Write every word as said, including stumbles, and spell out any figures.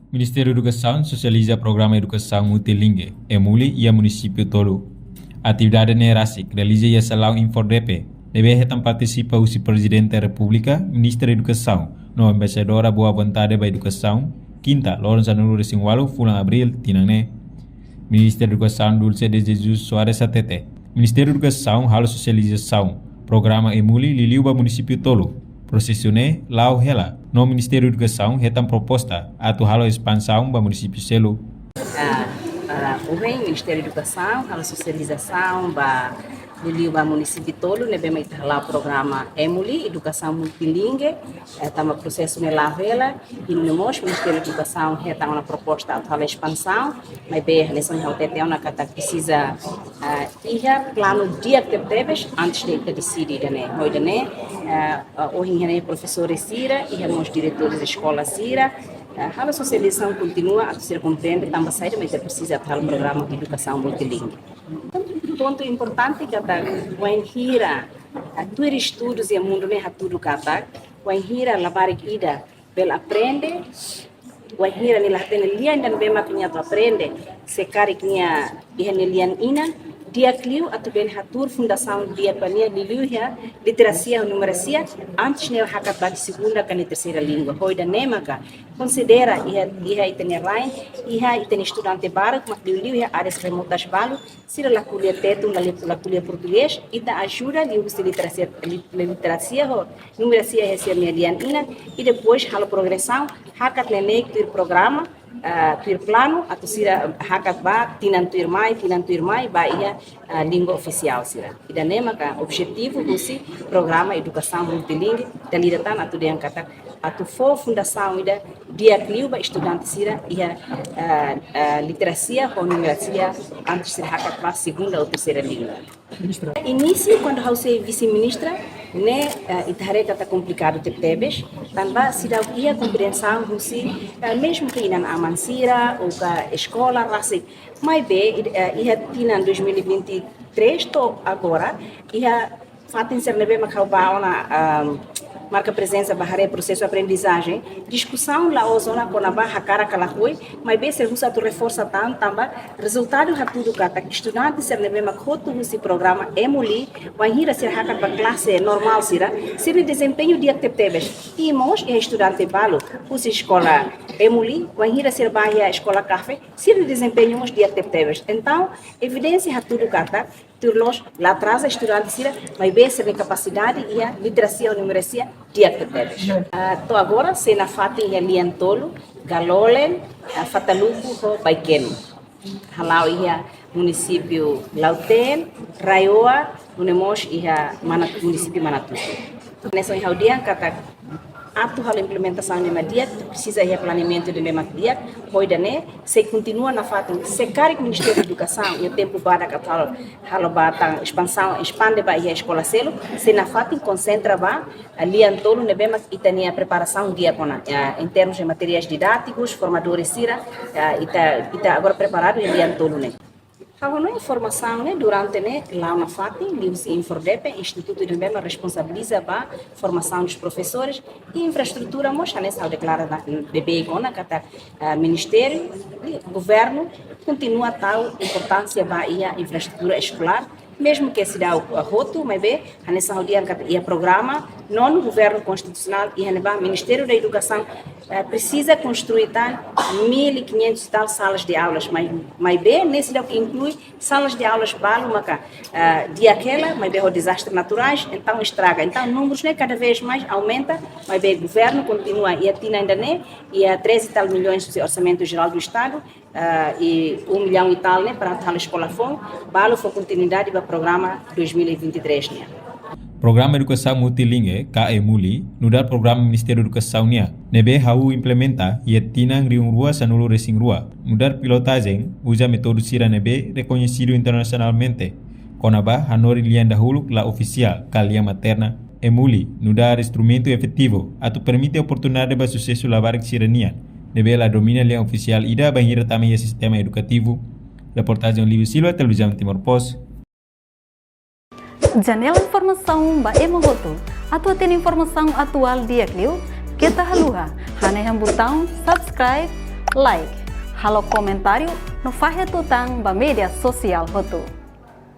Ministériu Edukasaun sosializa programa edukasaun multilingue, EMULI, iha munisípiu tolu. Atividade ne'e rasik realiza iha salaun Infodepe, ne'ebé hetan partisipa husi Prezidente Repúblika, Ministra Edukasaun, no Embaixadora Boa Vontade ba Edukasaun, kinta, loron sanulu-resin-ualu fulan Abríl tinan ne'e. Ministra Edukasaun Dulce de Jesus Soares hatete, Ministériu Edukasaun halo sosializasaun programa EMULI liuliu ba munisípiu tolu. Prosesu ne'e la'o hela, no Ministériu Edukasaun hetan proposta atu halo espansaun ba munisípiu seluk. Ah, ah, ohin Ministériu Edukasaun halo sosializasaun ba liuliu ba munisípiu tolu ne'ebé mak ita hala'o programa EMULI, edukasaun multilingue, eh, tanba prosesu ne'e la'o hela, i nune'e mós Ministériu Edukasaun hetan ona proposta atu halo espansaun, maibé hanesan ohin ha'u hatete ona katak presiza, ah, iha planu di'ak tebetebes antes de ita deside ida-ne'e. Ho ida-ne'e, ah, ah, ohin iha ne'e profesores sira, iha mós diretores de eskola sira, ah, halo sosializasaun kontinua atu sira komprende tanba saida mak ita presiza atu halo programa edukasaun multilingue. Pontu importante katak wainhira, ah, tuir estudus iha mundu ne'e hatudu katak wainhira labarik ida bele aprende, wainhira nia la hatene lian ida ne'ebé mak nia atu aprende, se karik nia iha nia lian inan, di'ak liu atu bele hatuur fundasaun di'ak ba nia liuliu iha literasia ho numerasia, antes nia hakat ba nia segunda ka nia terseira língua. Ho ida-ne'e maka konsidera iha, iha ita-nia rain, iha ita-nia estudante barak mak liuliu iha áreas remotas balu, sira la ko'alia tetun, la, la ko'alia portugés, ita ajuda liuhusi literasia, li-, literasia ho numerasia iha sira-nia lian inan, i depois halo progresaun, hakat neineik tuir programa, ah, tuir planu, atu sira hakat ba tinan tuirmai, tinan tuirmai, ba iha, ah, língua ofisiál sira. Ida-ne'e maka objetivu husi programa edukasaun multilingue, ita lida tan atu dehan katak atu fó fundasaun ida di'ak liu ba estudante sira iha, ah, ah, literasia ho numerasia antes sira hakat ba segunda ou terseira língua. Inísiu, kuandu ha'u sei vise-ministra, ne'e, ah, ita haree katak komplikadu tebetebes, tanba seidauk iha komprensaun husi, ah, mezmu ke inan-aman sira, ou ka eskola rasik. Maibé, i-, ah, iha tinan dois mil e vinte e três to'o agora, iha fatin sira ne'ebé mak ha'u bá ona, ahm, marka prezensa ba haree prosesu aprendizajen, diskusaun la'ós ona kona-ba hakarak ka lakohi, maibé sira husu atu reforsa tan, tanba rezultadu hatudu katak estudante sira ne'ebé mak hotu husi programa EMULI, wainhira sira hakat ba klase normál sira, sira-nia dezempeñu di'ak tebetebes. I mós iha estudante balu husi eskola EMULI, wainhira sira bá iha eskola CAFEH, sira-nia dezempeñu mós di'ak tebetebes. Entaun, evidénsia hatudu katak tuir loos la atraza estudante sira, maibé sira-nia kapasidade iha literasia ho numerasia di'ak tebetebes. Ah, to'o agora sei nafatin iha lian tolu, Galolen, ah, Fataluku ho Baikenu. Hala'o iha munisípiu Lautém, RAEOA, nune'e mós iha Mana-, munisípiu Manatuto. Hanesan ohin ha'u dehan katak atu halo implementasaun ne'ebé mak di'ak, presiza iha planeamentu ne'ebé mak di'ak, ho ida-ne'e sei kontinua nafatin. Se karik Ministériu Edukasaun iha tempu badak atu halo, halo ba tan espansaun, espande ba iha eskola seluk, sei nafatin konsentra ba, ah, lian tolu ne'ebé mak ita-nia preparasaun di'ak ona, ah, em termos de materiais didáticos, formadores sira, ah, ita, ita agora preparadu iha lian tolu ne'e. Ha'u hanoin formasaun ne'e durante ne'e la'o nafatin, liuhusi INFORDEPE, institutu ida ne'ebé mak responsabiliza ba formasaun dos profesores, i infraestrutura mós hanesan ha'u deklara na, beibeik ona katak, ah, ministériu i governu kontinua tau importánsia ba iha infraestrutura eskolár, mezmu ke seidauk, ah, hotu, maibé hanesan ha'u dehan katak iha programa nonu governu konstitusionál iha ne'ebá Ministériu da Edukasaun, eh, presiza konstrui tan mil e quinhentos e tal salas de aulas, mai, maibé ne'e seidauk inklui salas de aulas balu maka, eh, di'ak hela, maibé ho dezastre naturais, entaun estraga. Entaun númerus ne'e cada vez mais aumenta, maibé governu kontinua iha tinan ida-ne'e, iha treze e tal milhões husi Orçamento Geral do Estado, ah, i um milhão e tal ne'e para halo eskola foun, balu fó kontinuidade ba programa dois mil e vinte e três nian. Programa Edukasaun Multilingue, ka EMULI, nu'udar programa Ministériu Edukasaun nian, ne'ebé hahú implementa iha tinan rihun rua sanulu-resin-rua, nu'udar pilotajen, uza métodu sira ne'ebé rekoñesidu internasionalmente, kona-ba hanorin lian dahuluk la ofisiál, ka lian materna. EMULI nu'udar instrumentu efetivu atu permite oportunidade ba susesu labarik sira-nian ne'ebé la domina lian ofisiál ida bainhira tama iha sistema edukativu. Reportajen Olívio Silva, Televizaun Timor Post. Janela informasaun ba ema hotu. Atu hatene informasaun atuál di'ak liu, keta haluha hanehan butaun subscribe, like, halo komentáriu no fahe tutan ba média sosiál hotu.